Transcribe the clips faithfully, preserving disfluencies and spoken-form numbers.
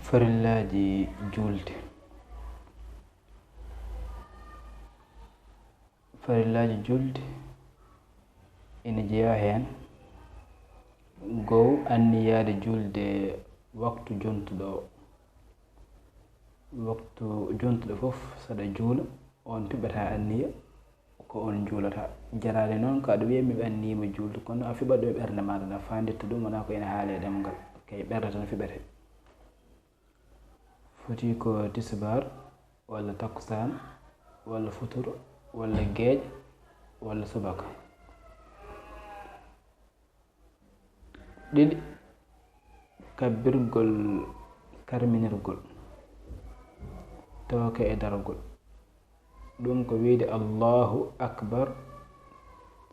Farillaaji juulde. Farillaaji juulde ina jeyaa heen, go'o, anniyaade juulde waktu jontuɗo o. Waktu jontuɗo fof, saɗa juula, on piɓata anniya, ko on juulata. Jaraani noon ko aɗa wiya mi anniyiima juulde, kono a fiɓat ɗum e ɓernde maaɗa, na faandirta ɗum, wonaa ko ina haale e ɗemngal, kay ɓernde tan fiɓete. Foti ko tisibaar, walla takkusaan, walla futuro, walla geeƴa, walla subaka. Ɗiɗi, kabbirgol, karminirgol, tooke e dargol. Ɗum ko wiyde Allahu Akbar,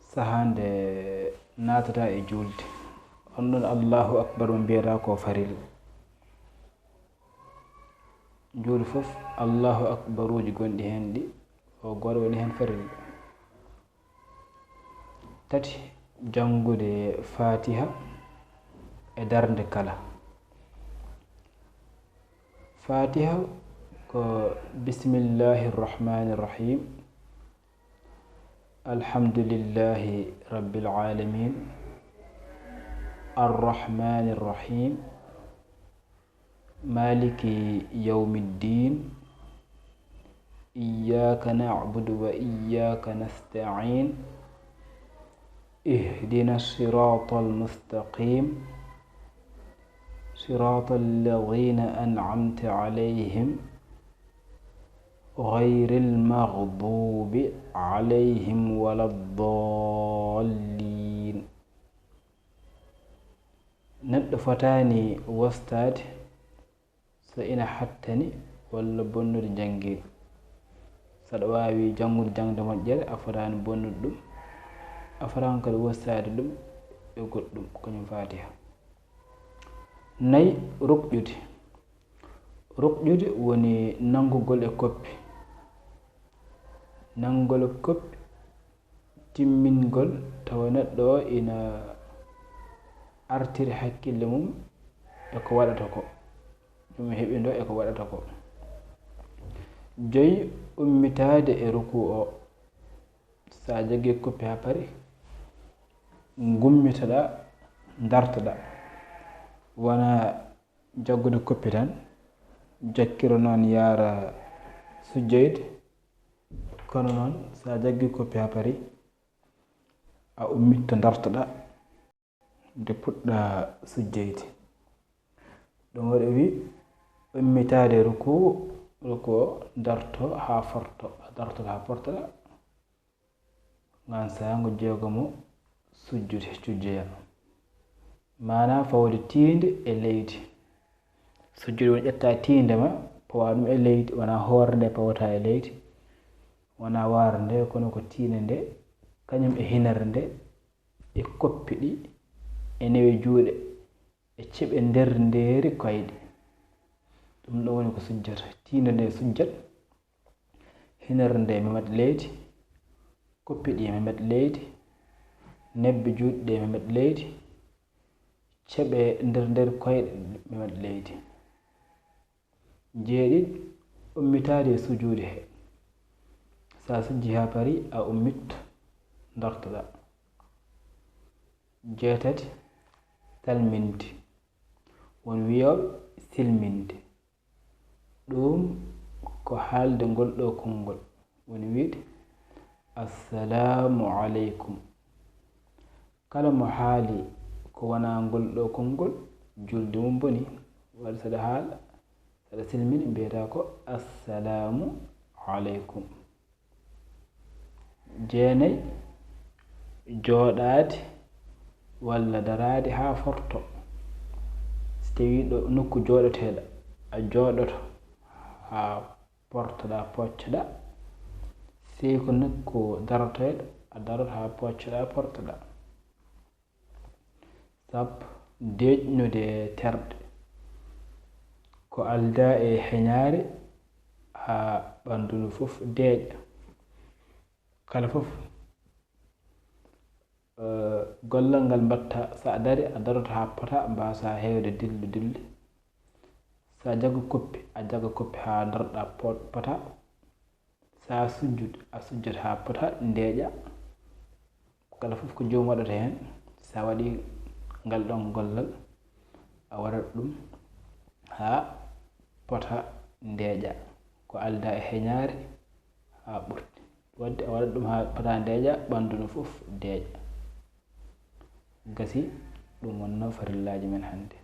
sahaa nde naatata e juulde. On ɗon Allahu Akbar mo mbiyata ko farilla. Juulde fof, Allahu Akbaruuji gonɗi heen ɗi, o gooto woni heen farilla. Tati, janngude Faatiha e darnde kala. Faatiha ko Bismillaahi Rahmaani Rahiim. Alhamdulillaahi Rabbil Aalamiin. Arrahmaani Rahiim. مالك يوم الدين. إياك نعبد وإياك نستعين. اهدنا الصراط المستقيم. صراط الذين أنعمت عليهم غير المغضوب عليهم ولا الضالين. Neɗɗo fotaani wostaade so ina hattani walla bonnude janngeede. So aɗa waawi janngude jaŋde moƴƴere, a fotaani bonnude ɗum, a fotaani kadi wostaade ɗum e goɗɗum, kañum Faatiha. Nayi, rukƴude. Rukƴude woni nanngugol e koppi. Nanngugol e koppi, timmingol tawa neɗɗo o ina artiri hakkille mum e ko waɗata ko, ɗum heɓindo e ko waɗata ko. Joyi, ummitaade e rukuu o. So a jaggi koppi haa pari, ngummitoɗaa, ndartoɗaa. Wonaa jaggude koppi tan, jakkiro noon yaara sujjoyde. Kono noon, so a jaggi koppi haa pari, a ummitto ndartoɗaa nde puɗɗa sujjoyde. Ɗum waɗi o wi, ummitaade rukuu, rukuu o, darto haa forto, darto haa portoɗaa. Ngan saango jeegomo sujjude, sujjoya. Maanaa fawde tiinde e leydi. Sujjude woni ƴetta tiinde ma, pawa ɗum e leydi, wonaa hoore nde pawata e leydi, wonaa waare nde, kono ko tiinde nde, kañum e hinere nde, e koppi ɗi, e newe juuɗe, e ceɓe nder ndeeri koyɗe. Ɗum ɗo woni ko sujjata. Tiinde nde sujjat, hinere nde memat leydi, koppi ɗi memat leydi, nebbe juuɗe ɗe memat leydi, ceɓe nder nder koyɗe memat leydi. Jeeɗiɗi, ummitaade e sujuude he. So a sujji haa pari, a ummit, dartoɗaa. Jeetati, salminde. Won wiyooɓe silminde. Ɗum ko haalde ngol ɗo konngol, woni wiyde, "Assalaamu aleykum." Kala mo haali ko wonaa ngol ɗo konngol, julde mum boni. Waɗi saɗa haala, saɗa silmini, mbiyata ko, "Assalaamu aleykum." Jeenay, jooɗaade walla daraade haa forto. So tawii ɗo nokku jooɗoteeɗo, a jooɗoto haa portoɗaa, poccoɗaa. Sey ko nokku daroteeɗo, a daroto haa poccoɗaa, portoɗaa. Sappo, deeƴnude terɗe. Ko aldaa e heñaare haa ɓanndu ndu fof deeƴa. Kala fof, eh, gollal ngal mbaɗta, so a darii, a daroto haa pota, mbaasaa heewde dillu dilli. So a jago koppi, a jaga koppi haa darɗa pota. So a sujjud, a sujjat haa pota ndeeƴa. Kala fof ko joom waɗata heen. So a waɗi ngal ɗon gollal, a waɗat ɗum haa pota ndeeƴa. Ko aldaa e heñaare haa ɓurti. Waɗde a waɗat ɗum haa pota ndeeƴa, ɓanndu no fof deeƴa. Gasi, ɗum wonno farillaaji men hannde.